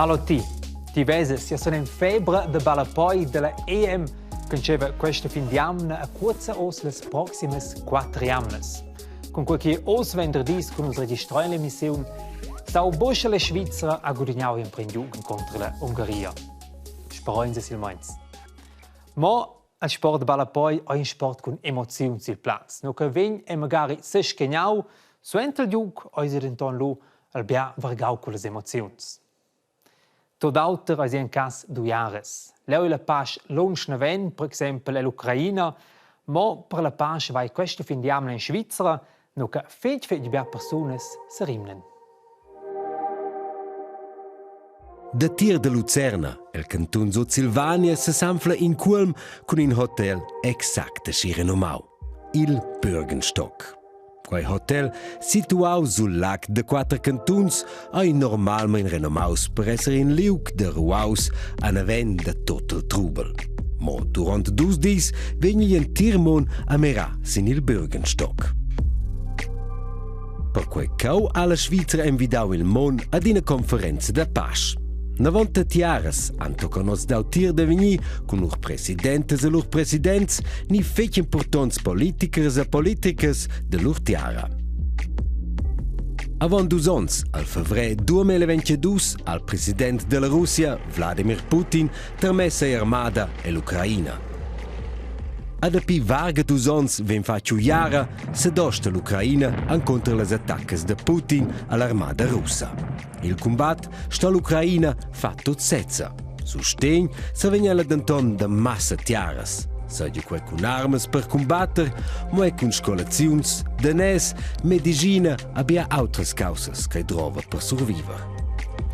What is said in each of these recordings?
Hallo ti, ti vesas, io sun in febra da ballapoi della EM ch'entscheiva questa fin d'jamna a cuozza oz las proximas quatter jamnas. Cun quei che oz venderdis cun nus registrain l'emissiun, stau buca la Svizra ha gudignau in giug contro la Ungaria. Sperein silmeins. Mo il sport da ballapoi ei in sport cun emoziuns sil plaz. No che vegn e magari seschegnau suenter il giug eisi denton lu el bia vargau cullas emoziuns. Tot auter eisi en cass d'uiares. Leu ei la pasch lunsch naven, per exempel ell'Ucraina, mo per la pasch vai questa fin d'jamna in Svizra, nu che fetg fetg bia persunas serimnan. Datier da Lucerna, el cantun Sutsilvania, sesanfla in cuolm cun in hotel exact aschi renomau, il Bürgenstock. Quei hotel, situau sul lag de quater cantuns, ei normalmein renomaus per esser in liug de ruaus a naven da tot il trubel. Mo duront dus dis vegn igl entir mund a mirar sin il Bürgenstock. Perquei cheu ha la Svizra envidau il mund ad ina conferenza da pasch. Navonta tiaras han tocan oz dau tier da vegnir cun lur presidentas e lur presidents ni fetg impurtonts politichers e politicas de lur tiara. Avon dus onns, al fevrer 2022, ha il president della Russia, Wladimir Putin, termess ei armada ell'Ucraina. A dapi varga dus onns vegn fatg uiara sedosta l'Ucraina encunter las attaccas da Putin all'armada russa. Il cumbat sto l'Ucraina fa tut sezza. Sustegn sa vegn ella denton da massa tiaras. Seigi quei cun armas per cumbatter, mo è cun scolaziuns, daners, medischina a bia autras causas che drova per surviver.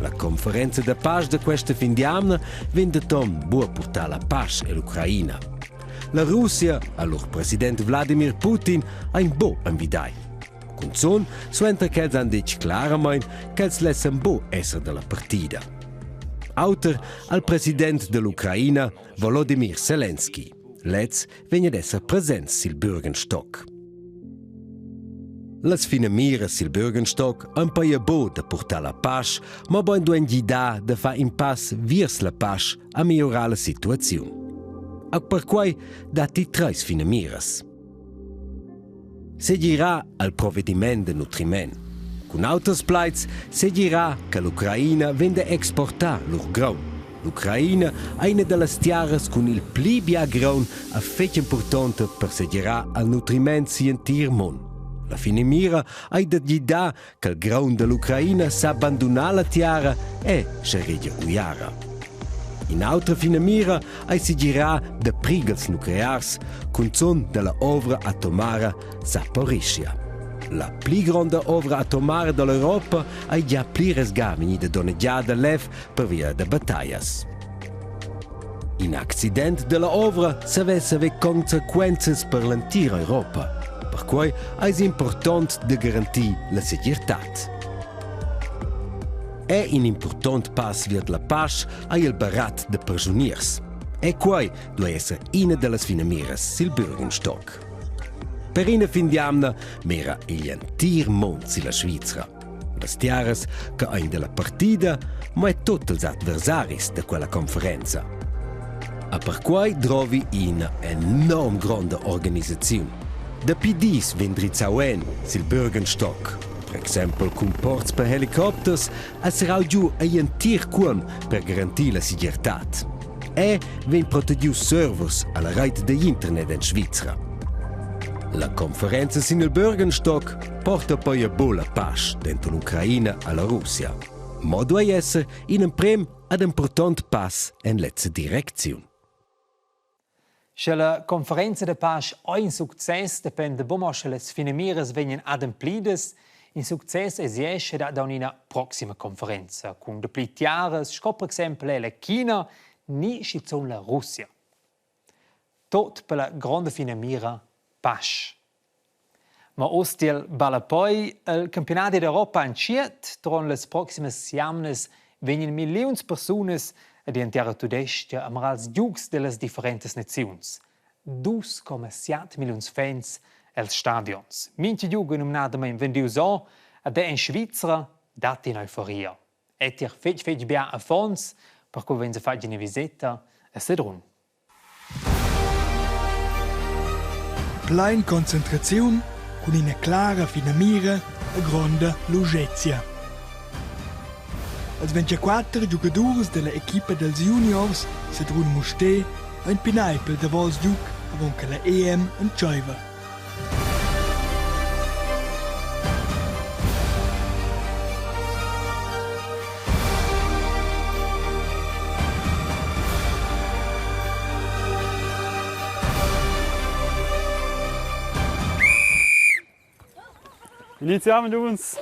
La conferenza da pace da questa fin d'jamna vegn denton buca purtar la pace ell'Ucraina. La Russia ha lur president Wladimir Putin ein buc envidai. Cunzun suenter ch'els han ditg claramain ch'els lessan buc esser dalla partida. Auter al president dell'Ucraina Volodymyr Zelensky. Lez vegn ad esser presents sil Bürgenstock. Las finamiras sil Bürgenstock han paia buc da purtar la pasch, mobein duein gidar da far in pass viers la pasch a migliurar la situaziun. A perquai datti treis finamiras. Segirar al provediment de nutriment. Cun auters plaids segirar che l'Ucraina vegn da exportar lur graun. L'Ucraina è ina da las tiaras cun il pli bia graun a fetg impurtonta per segirar al nutriment sigl entir mund. La finamira ei da gidar ch'il graun dall'Ucraina sa bandunar la tiara e sche uiara. In'autra finamira ei segirar da prighels nuclears, cunzun dalla ovra atomara Saporischia. La pli gronda ovra atomara dall'Europa ei gia pliras ga vegnida donnegiada lev pervia da battaglias. In accident dalla ovra savess haver consequenzas per l'entira Europa. Perquei eis impurtont da garantir la segirtad. È in impurtont pass viert la pasch ei il barat da perschuniers. E quei duei esser ina dallas finamiras sil Bürgenstock. Per ina fin d'jamna mira igl entir mund silla Svizra. Las tiaras che ein dalla partida, ma è tut ils adversaris da quella conferenza. A perquai drovi ina enorm gronda organisaziun. Dapi dis vegn drizzau en sil Bürgenstock, per exempel cun ports per helicopters, ha serrau giu egl entir cuolm per garantir la segirtad. E vegn protegiu servers alla reit d'internet en Svizra. La conferenza sin il Bürgenstock porta poi a buca pasch denter l'Ucraina e la Russia. Mo duei esser in emprem ad impurtont pass en lezza direcziun. Sche la conferenza da pasch ei in success, dependa buca mo sche las finamiras vegnan ademplidas. In success esescha dad aunc ina proxima conferenza cun dapli tiaras sco per exempel la China ni schizun la Russia. Tot per la gronda finamira pasch. Ma oz tiel ballapei el campiunadi d'Europa entschiet duront las proximas jamnas vegnan milliuns persunas ad enterra tudestga a mirar ils giugs dellas differentas naziuns. 2,7 milliuns fans els stadions. Mintga giug è numnadamain vendius or ed er en Svizra datti in'euforia. E tier fetg fetg bia affons, perquei vein fatg ina viseta a Sedrun. Plein concentraziun, cun ina clara finamira e gronda lugezia. Els 24 giugadurs dalla equipa dals juniors Sedrun Mustér ein pinai pel davos giug avon che la EM entscheiva. Iniziamo giuvens.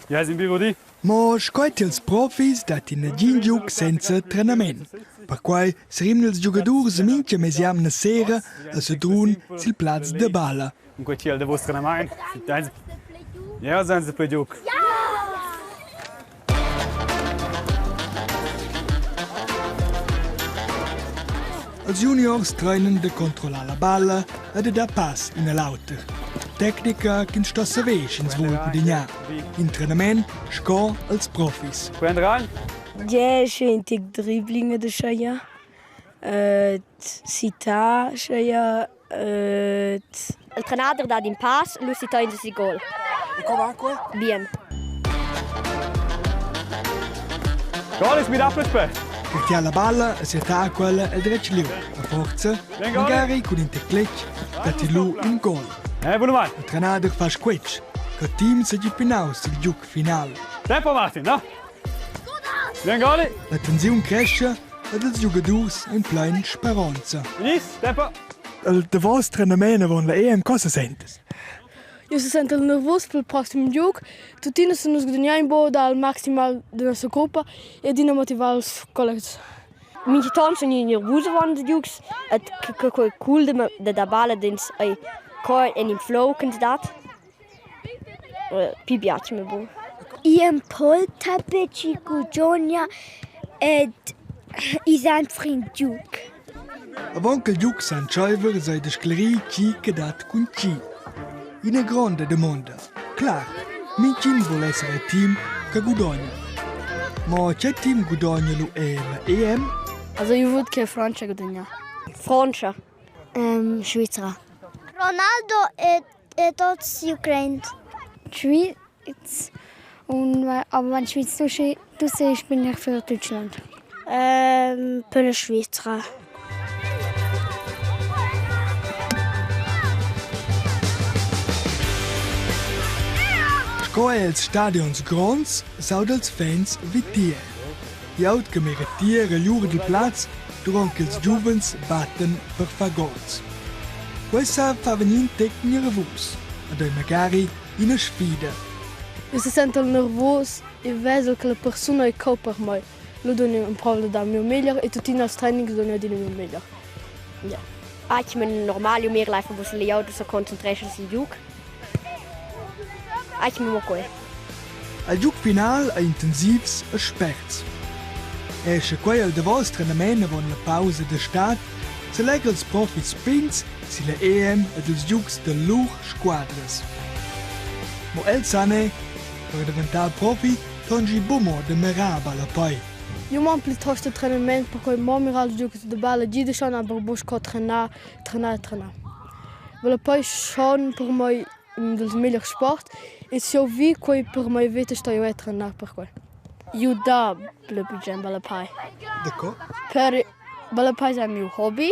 Ja, sind wir di. Mo sco ils profis datti nagin giug senza trenament. Perquai serimna ils giugadurs mintga mesjamna sera a Sedrun sil plaz da balla. Und quei tiel davos trenament. Ja, senza pli giug. Els juniors trenan da controllar la balla e da dar pass in a l'auter. Tecnica ch'ins sto saver sch'ins vul gudignar. In trenament sco als profis. Gie, sche in tic dribbling ed aschia. Città aschia. Il trenader dat in pass, lu sittein nus il gol. E co va quei? Bien. Gol ist mit puspei. Per la balla e sietà quella el dretg liug. A forza, magari cun in tecletg, datti lu in gol. Eh, buona mai. Il trenader fa squetsch, che team seigi pinaus sil giug final. Tempo Martin, no? Bien goli. La tensiun cresce ed ils giugadurs ein plein speronza. Inis, tempo. Il davos trenament avon la EM, cosa sentes? Io se sento nervos pel proxim giug. Tuttina se nus gudagnà un po dal maximal da nossa gruppa e adina motivar els collegs. Mintgaton sun io nervus avon da giugs et che quei cool da da balla dins ei co en in flow ch'ins dat. Pi piace mi buc. Ien poltapeci gudogna ed ils emprims giug. Avon che il giug sa entscheiver sei da sclerir tgi che dat cun tgi. Ina gronda damonda. Clar, mintgin vul esser el team che gudogna. Mo tgei team gudogna lu era la EM? Also io vud che Francia gudogna. Frontscha. Svizra. Ronaldo e e tots Ukraine. Schweiz und aber wenn Schweiz draussen ist, bin ich für Deutschland. Per la Svizra. Sco els stadions gronds s'auda els fans vitier. Glieud che mira tier agl ur dil plaz duront ch'ils giuvens battan per far gols. Quei sa fa vegnir in tec nervus ed ei magari ina sfida. Io se sento nervos e veso che la persuna è co per mai. Lu dun io emprova da dar mio meglier e tuttina als trainings dun io adina mio meglier. Ja. Ah, ich mein normal io mir einfach was layout so concentresce sil giug. Ah, ich mo quei. Al giug final ei intensivs e sperts. E sche quei el davos trenament avon la pausa da stad, selegran ils profis pigns silla EM ed ils giugs da lur squadras. Mo els san è, per daventar profi tonschi buc mo da mirar ballapei. Io man plitost da trenament perquei mo mirar ils giugs da balla gideschan aber buc sco trenar, trenar, trenar. Ballapei schon per mei in dils megliers sport e sch'jeu vi quei per mei veta stoi jeu era trenar per quei. Jeu da bler bugen ballapei. Daco? Per ballapei ei miu hobby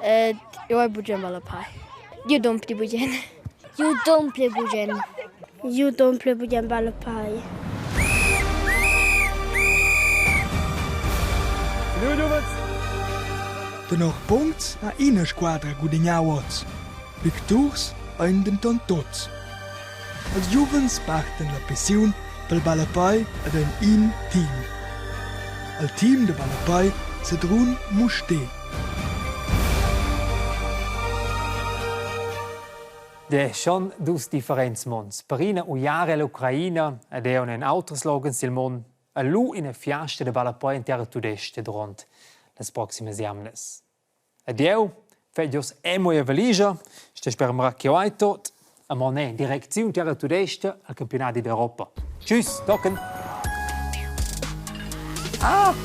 ed jeu hai bugen ballapei. Jeu dun pli bugen. Jeu dun pli bugen. Jeu dun pli bugen ballapei. Tenor puncts ha ina squadra gudignau oz. Victurs ein denton tuts. Els giuvens partan la pissiun pel ballapei ed ein in team. Al team da ballapei Sedrun Mustér. De schon dus differents monds. Per ina uiara l'Ucraina ed eon en auters loghens dil mond e lu ina fiasta da ballapei en terra tudestga duront las proximas jamnas. Ed jeu fetg oz emo e valigia, sto sper che hai tot, a mon en direcziun terra tudestga al campionadi d'Europa. Tschüss, tochen! Ah!